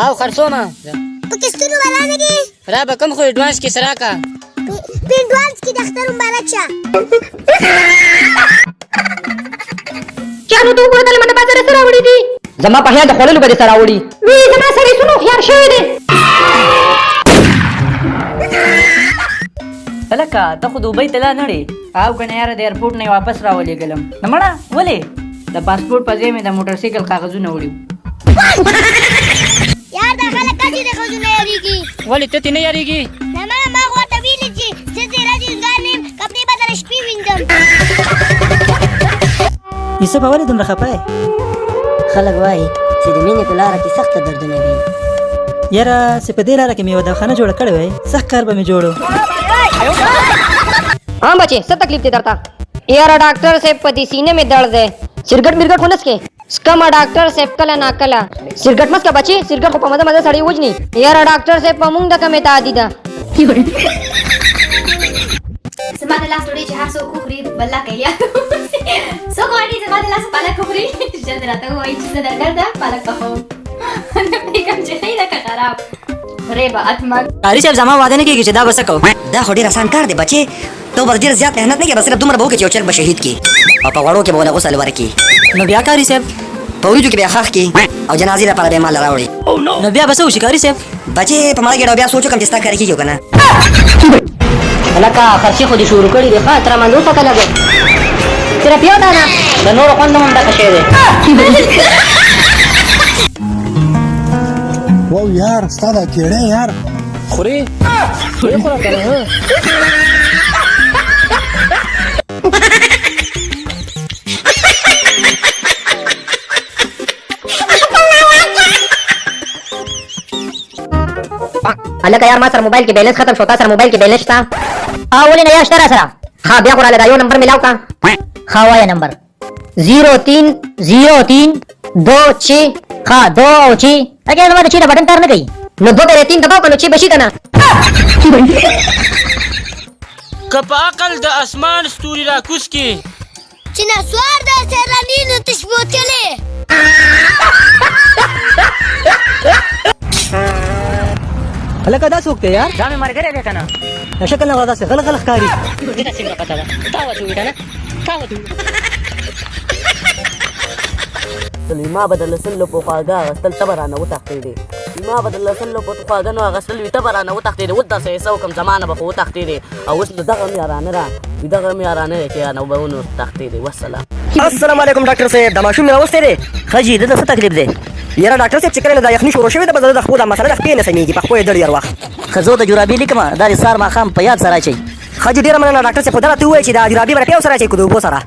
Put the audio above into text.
او خرڅومه. په قسطونو به رانه کې؟ را به کوم، خو اډوانس کې سره کا. په اډوانس کې د اختر مبارک شه. چانو ته وګوره، د لمنډه بازاره څه راوړي دي. زما په خیال د خوړلو به دې سره راوړي. وی زما سړی څونه هوښیار شوی دی. هلکه، ته خو دوبۍ ته لا نه ړې؟ او کنه یاره، د ایرپورټ نه یې واپس راولېږلم. نه مړه، ولې؟ د پاسپورټ په ځای مې د موټرسایکل کاغذونه وړي وو. یار، دا خلک هسې د ښځو نه یریږي. ولې، ته ترې نه یریږي؟ نه مړه، ما خو ورته ویلي چې زه د ورځې روزګار نه یم، کپړې به در شپې وینځم. یوسفه، ولې دومره خفه یې؟ خلک وایي چې د مینې په لاره کې سخته دردونه وي. یاره، چې په دې لاره کې مې یوه دواخانه جوړه کړې وای، سخت کار به مې جوړو. ها بچې، څه تکلیف دی درته؟ یاره ډاکټر صاحب، په دې سینه مې درد دی. سرګټ مرګټ خو نه څکې؟ څکمه ډاکټر صاحب، کله نا کله. سرګټ مه څکه بچې، سرګټ خو په مزه مزه سړی وژني. یاره ډاکټر صاحب، په مونږ د کومې تعدي ده؟ زما د لاس ډوډۍ چې هر څوک وخوري، والله کیلیا. څوک غواړي زما د لاس پالک وخوري؟ ژر دې راته ووایي چې زه درګرده پالک پخوم. نه پوهېږم چې ښه ده که خراب. ریبه اتمن. قاري صاحب، زما واده نه کېږي، چې دا به څه کوم؟ دا خو ډېر اسان کار دی بچې، ته به ډېر زیات محنت نه کوې، بس صرف دومره به وکړې چې یو چرګ به شهید کړي او په غوړو کې به وله غسل ورکړي. نو بیا قاري صاحب؟ په وریجو کې به یې ښخ کړي او جنازې لپاره به یې مال راوړي. نو بیا به څه وشي قاري صاحب؟ بچې، په مړه ګېډه بیا سوچ وکړم چې ستا کار کېږي او که نه. هلکه، خرچې خو دې شروع کړي دي. ښه تر باندې وساته لږ تر پیو دانه. د نورو خوند هم دغه شی دی. واو یار، ستا دا کیړی یار. خورې، ویې خوره که نه. هلکه یار، ما سره موبایل کې بیلنس ختم شو، تا سره موبایل کې بیلنس شته؟ ها، ولې نه یار، شته را سره. ها، بیا خو راله دا یو نمبر ملاو کا. ښه، وایه نمبر. 03 03 2 6. ښه، 2 او 6. اګه، زما د چي د بټن کار نه کوي. نو دوه پېرې تین دباو که، نو چي به شي که نه. که په عقل د اسمان ستوري راکوز کې. چې نسوار د سرنی نو تش بوتلې. هلکه، دا څوک دی یار؟ دا مې ملګری دی که نه. د شکل نه داسې غل غل ښکاري. دې ته څنګه پته ده؟ تا ورته وویل که نه، تا ورته وویل. ما به د لسل روپو خواږه اخیستل، ته به رانه وتښتېدې. ما به د لسل روپو خواږه نو اخیستل وي، ته به رانه وتښتېدې. اوس داسې څه وکړم، زما نه به خو وتښتېدې او اوس نو دغه هم یارانه را دغه هم یارانه دی چې یارانه به ونه تښتېدې. وسلام. السلام علیکم ډاکټر صاحب، د ماشوم مې راوستی دی. ښه جي، دلته څه تکلیف دی؟ یاره ډاکټر صاحب، چې کله دا یخني شروع شوې ده، بس د خپو دا مسله د خپې نه سمېږي، په خپو یې دړي هر وخت. ښه، زه ورته جرابې لیکم، دا دې سهار ماښام په یاد سره اچوي. ښه جي، ډېره مننه ډاکټر صاحب، خو دا راته ووایه چې دا جرابې به د پیو سره اچوي که د اوبو سره؟